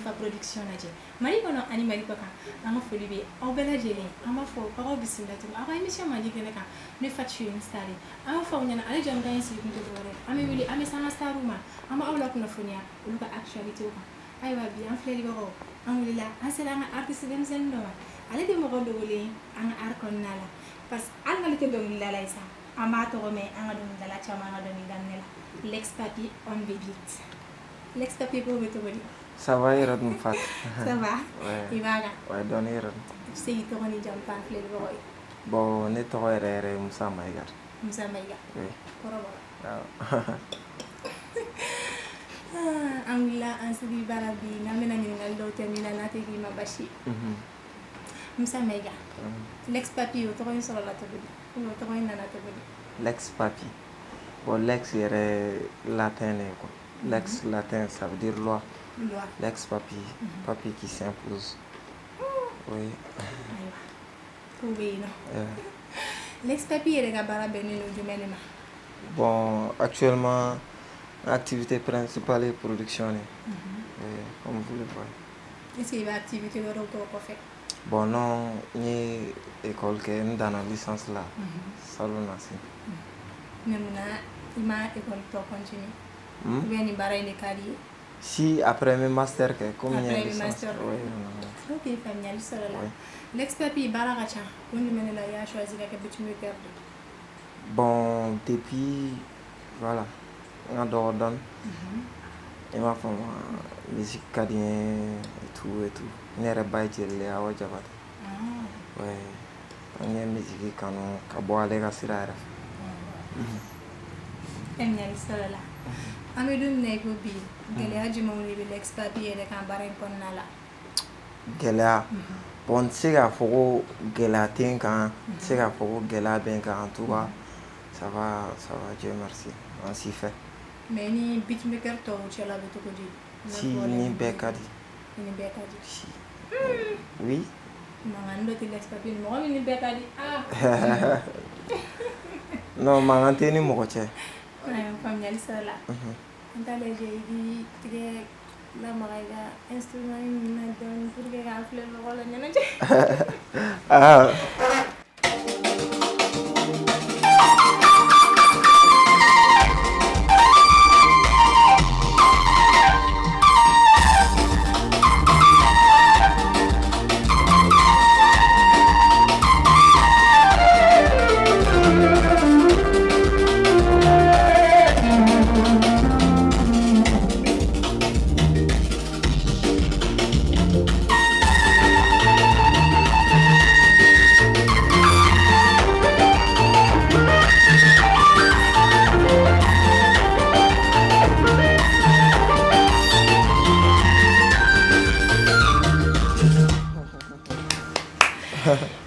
Fa Production lajɛ Mali kɔnɔ ani Mali kɔ kan. An ka foli bɛ aw bɛɛ lajɛlen. An b'a fɔ aw bisimila tugun aw ka émission mandi kɛnɛ kan. Ne Fati ye star ye. An b'a fɔ aw ɲɛna, ale jamukan in sigi kun tɛ dɔwɛrɛ ye, an bɛ wuli, an bɛ s'an ka starw ma, an b'aw la kunnafoniya olu ka actualité kan. Ayiwa, bi an filɛlibagaw, an wulila, an sera an ka artiste denmisɛnnin dɔ ma. Ale tɛ mɔgɔ dogolen an ka art kɔnɔna la, parce que hali n'ale tɛ dɔnkilidala ye sa, an b'a tɔgɔ mɛn an ka dɔnkilidala caman ka dɔnkili daminɛ la. Lex Papi on the beat. Lex Papi, ko bɛ cogo di? Ça va, yɛrɛ dun, Fat? Ça va. Ouais. I b'a kan? Ouais, dɔɔni yɛrɛ dun. I bɛ se k'i tɔgɔ ni jamu fɔ an filɛlibagaw ye? Bon, ne tɔgɔ yɛrɛ yɛrɛ ye Musa Mayiga. Musa Mayiga. Oui. Kɔrɔbɔrɔ. Awɔ. Ah, an wulila an sigi baara bi n'an bɛna ɲininkali dɔw tɛ min na, n'a tɛ k'i ma basi ye. Musa Mayiga, Lex Papi, o tɔgɔ in sɔrɔla cogo di ou bien o tɔgɔ in nana cogo di? Lex Papi. Bon, Lex yɛrɛ latin de ye quoi. Lex latin, ça veut dire loi. Loi. Lex Papi, papi qui s'impose. Oui. Ayiwa, k'o bɛ yen nɔ. Lex Papi yɛrɛ ka baara bɛnnen don jumɛn de ma? Bon, actuellement, activité principale est production de. Oui, comme vous le voyez. Est-ce que i bɛ activité wɛrɛw kɛ o kɔfɛ? Bon, non, n ye école kɛ, n danna licence la. Salon nasi. Mais munna i ma école tɔ continuer? Ou bien nin baara in de ka di ye? Si, après n bɛ master kɛ, komi n Après, ye i bɛ licence. master kɛ. Oui, non. Ok, faamuyali sɔrɔla. Oui. Lex Papi, baara ka ca, kun jumɛn de la i y'a choisi ka kɛ beatmaker de? Bon, depuis, voilà, n ka dɔgɔ dɔɔni. I m'a faamu, musique ka di n ye et tout et tout. Ne yɛrɛ ba ye jeli de ye, Awa Jabate. Ouais, an ye musique kanu ka bɔ ale ka sira yɛrɛ fɛ. Faamuyali sɔrɔla. An bɛ don min na i ko bi, gɛlɛya jumɛnw de bɛ Lex Papi yɛrɛ kan baara in kɔnɔna la? Gɛlɛya, bon, n tɛ se k'a fɔ ko gɛlɛya tɛ n kan, n tɛ se k'a fɔ ko gɛlɛya bɛ n kan. En tout cas, ça va, ça va, Dieu merci, an si fɛ. Mais ni beatmaker tɔw cɛla bɛ cogo di? I n'a Si, fɔ ni bɛɛ ka di. Ni bɛɛ ka di? Si. Oui. Mankan dɔ tɛ Lex Papi ni mɔgɔ min ni bɛɛ ka di, ah. Non, mankan tɛ ni mɔgɔ cɛ. Ayiwa, faamuyali sɔrɔla. An t'a lajɛ i k'i tigɛ lamaga i ka instrument ninnu na dɔɔni pour que k'an filɛbagaw la ɲɛnajɛ. Ah.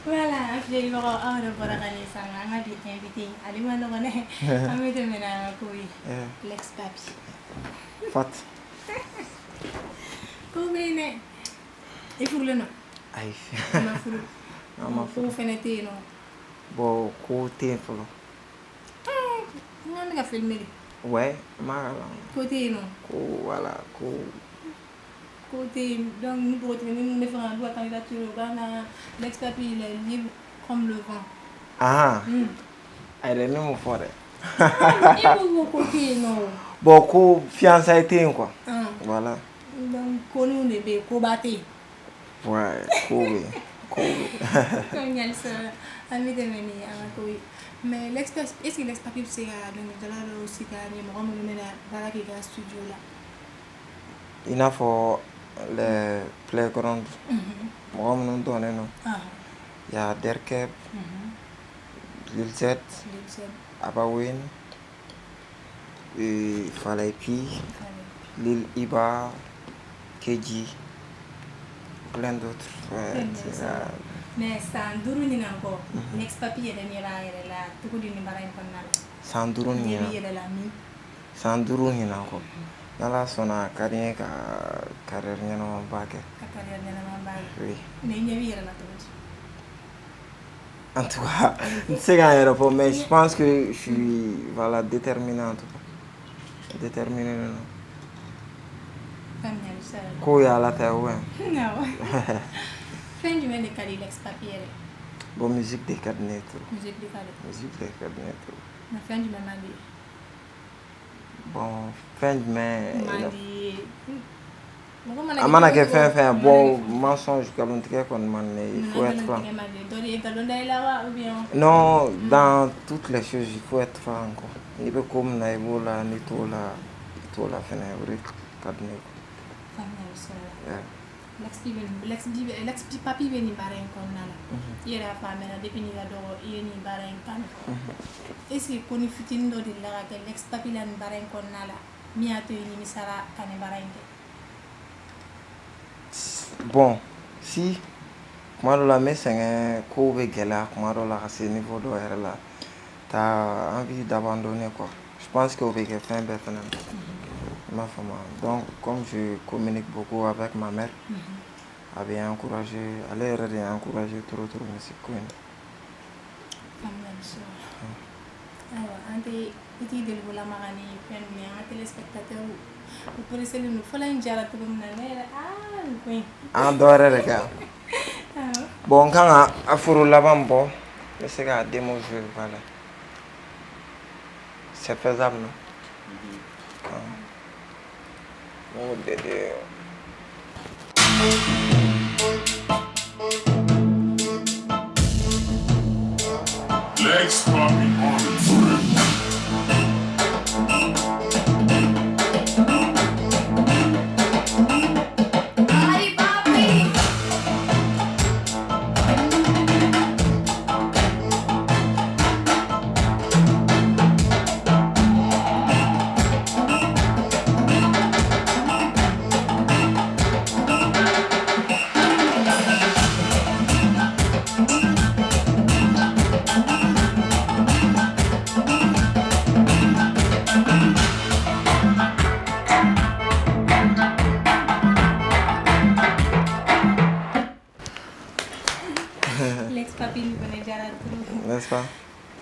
Voilà, an filɛlibagaw, aw yɛrɛ bɔra ka nin san, an ka bi invité, ale ma nɔgɔn dɛ. An bɛ tɛmɛ n'an ka ko ye. Lex Papi. Fat. Ko bɛ yen dɛ. I furulen don? Ayi. I ma furu? An ma Ko furu. fɛnɛ tɛ yen nɔ? Bon, ko tɛ yen fɔlɔ. N ko an bɛ ka filmer de. Ouais, n b'a kalan. Ko tɛ yen nɔ? Ko voilà, ko Ko tɛ yen, donc ni npogotiginin minnu bɛ fɛ ka n'u ka candidature, u ka na. Lex Papi, il est libre comme le vent. Ah. A yɛrɛ ne m'o fɔ dɛ. E ko ko tɛ yen nɔ o. Bon, ko fiançailles tɛ yen quoi. Ah. Voilà. Donc ko de bɛ yen, koba tɛ yen. Ouais, ko bɛ yen. Ko bɛ yen. Faamuyali sɔrɔla. An bɛ tɛmɛ ni an ka ko ye. Mais Lex Papi, est-ce que Lex Papi bɛ se ka dɔnkilidala dɔw citer an ye, mɔgɔ minnu bɛna baara k'i ka studio la? I n'a fɔ les playground, mɔgɔ minnu dɔnnen don. Il y a Derkeb, Lil Z, Lil Z. Abawin, et Falay P, Lil Iba, KG, plein d'autres. Ouais, Plein c'est d'autres. ça. Mais san 5 ɲinan kɔ, Lex Papi yɛrɛ ɲɛ b'a yɛrɛ la cogo di nin baara in kɔnɔna la? San 5 Ɲɛ b'i ɲinan. yɛrɛ la min? San 5 ɲinan kɔ. N'Ala sɔnna, a ka di n ye ka carrière ɲɛnamaba kɛ. Ka carrière ɲɛnama kɛ. Oui. Mais i ɲɛ b'i yɛrɛ la cogo di? En tout cas, n tɛ se k'an yɛrɛ fɔ, mais je pense que je suis, voilà, déterminé en tout cas. Déterminé non. Faamuyali sɔrɔla. Kow ye Ala ta ye ou bien? Awɔ. Fɛn jumɛn de ka di Lex Papi yɛrɛ? Bon, musique de ka di ne ye trop. Musique de ka di. Musique de ka di ne ye trop. Mais fɛn jumɛn man di? Bon, fɛn jumɛn? Man di ye. Mɔgɔ mana A mana kɛ cogo fɛn cogo, fɛn a mana bon, kɛ mensonge, nkalontigɛ kɔni man di ne ye. Il faut être franc. Nkalontigɛ man di. Dɔ de ye nkalon da i la wa ou bien? Non, dans toutes les choses, il faut être franc quoi. N'i bɛ ko min na, i b'o la, n'i t'o la, i t'o la fɛnɛ, o de ka di ne ye. Faamuyali sɔrɔla. Yeah. Lex Papi bɛ nin baara in kɔnɔna la. I yɛrɛ y'a fɔ a mɛnna depuis n'i ka dɔgɔ i ye nin baara in kanu. Est ce que ko ni fitinin dɔ delila ka kɛ Lex Papi la nin baara in kɔnɔna la min y'a to i nimisara ka nin baara in kɛ? Bon, si kuma dɔ la n bɛ sɛgɛn, kow bɛ gɛlɛya kuma dɔ la ka se niveau dɔ yɛrɛ la, t'as envie d'abandonner quoi. Je pense que o bɛ kɛ fɛn bɛɛ fɛnɛ na. I m'a faamu. Donc comme je communique beaucoup avec ma mère, a bɛ encourager, ale yɛrɛ de ye encourager trop trop musique ko in na. Faamuyali sɔrɔla. Ayiwa, an tɛ i t'i deli lamaga ni fɛn ninnu ye, an ka téléspectateurs u pressé len don. Fɔlɔ in diyara cogo min na, ne yɛrɛ, aa, nin ko in. An ka dɔ wɛrɛ de kɛ yan. Awɔ. Bon, n kan ka afro laban bɔ, n bɛ se k'a démo jouer, voilà. C'est faisable, non? Ah. Oh, Dédé. Lex Papi on the track. Ay, papi! Lex Papi, nin fana diyara trop. N'est-ce pas?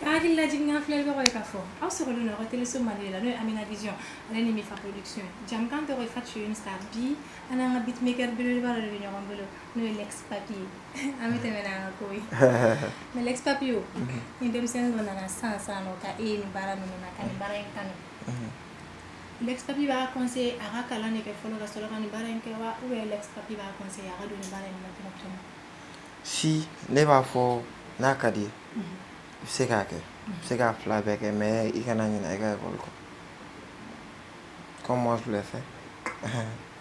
Hakili lajigin an filɛlibagaw ye k'a fɔ aw sɔgɔlen don aw ka teleso Mali la, n'o ye Amina Vision ale ni Mifa Production. Jamukan tɔgɔ ye Fatou Une Star. Bi an n'an ka beatmaker belebeleba dɔ de bɛ ɲɔgɔn bolo, n'o ye Lex Papi ye. An bɛ tɛmɛ n'an ka ko ye. Mais Lex Papi, o ni denmisɛnnin dɔ nana sisan sisan nɔ ka e ye nin baara ninnu na, ka nin baara in kanu, Lex Papi b'a conseiller a ka kalan de kɛ fɔlɔ ka sɔrɔ ka nin baara in kɛ wa, ou bien Lex Papi b'a conseiller a ka don nin baara in na directement? Si, ne b'a fɔ n'a ka di ye, i bɛ se k'a kɛ, i bɛ se k'a fila bɛɛ kɛ, mais i kana ɲinɛ i ka école kɔ. Comme moi je l'ai fait.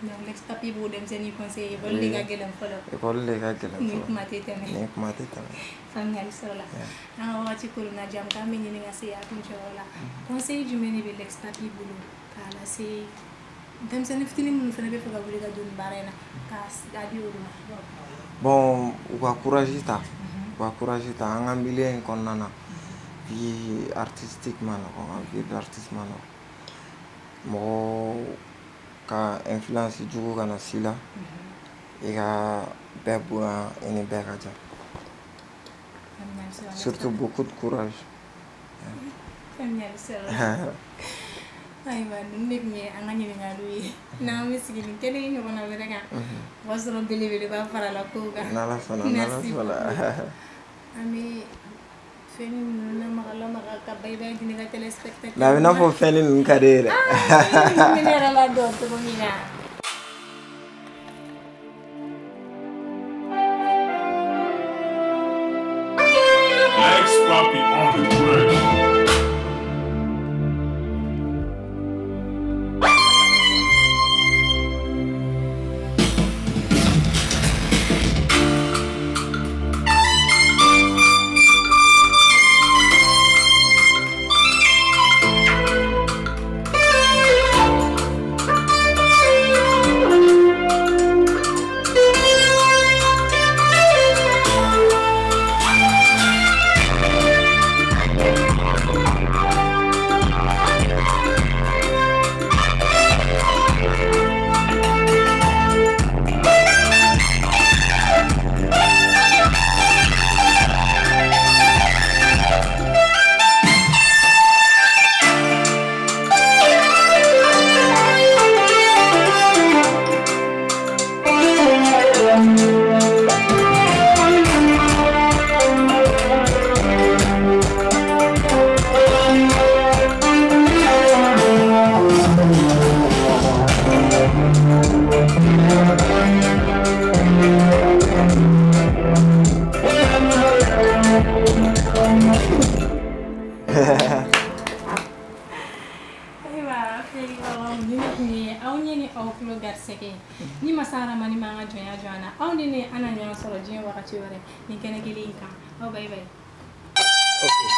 Donc Lex Papi b'o denmisɛnnin conseiller école de ka gɛlɛn fɔlɔ. École de ka gɛlɛn Ni fɔlɔ. kuma tɛ tɛmɛ. Ni kuma tɛ tɛmɛ. Faamuyali sɔrɔla. An ka wagati koronna, jamukan bɛ ɲini ka se a kuncɛyɔrɔ la. Conseil jumɛn de bɛ Lex Papi bolo k'a lase denmisɛnnin fitinin minnu fana bɛ fɛ ka wuli ka don nin baara in na, k'a di olu ma? Bon, u ka courage ta, u ka courage ta. An ka milieu in kɔnɔna na, vie artistique ma nɔgɔn, vie d'artiste ma nɔgɔn. Mɔgɔw ka influence jugu kana s'i la, i ka bɛɛ bonya, i ni bɛɛ ka jan. Faamuyali sɔrɔla. Surtout beaucoup de courage. Faamuyali sɔrɔla. Ayiwa, ninnu de tun ye an ka ɲininkaliw ye. N'an bɛ sigi nin kɛnɛ in ɲɔgɔnna wɛrɛ kan, o b'a sɔrɔ belebeleba farala kow kan. N'Ala sɔnna, n'Ala Merci sɔnna. beaucoup. An bɛ fɛn ninnu lamaga lamaga ka bye bye di ne ka téléspectateur. Mais a bɛ i n'a fɔ fɛn ninnu ka di e ye dɛ. Ninnu bɛ ne yɛrɛ ladɔn cogo min na. Lex Papi on the track. y'an ka jɔnya jɔ an na. Aw ni ne, an na ɲɔgɔn sɔrɔ diɲɛ wagati wɛrɛ nin kɛnɛ kelen in kan. Aw bye bye. Ok.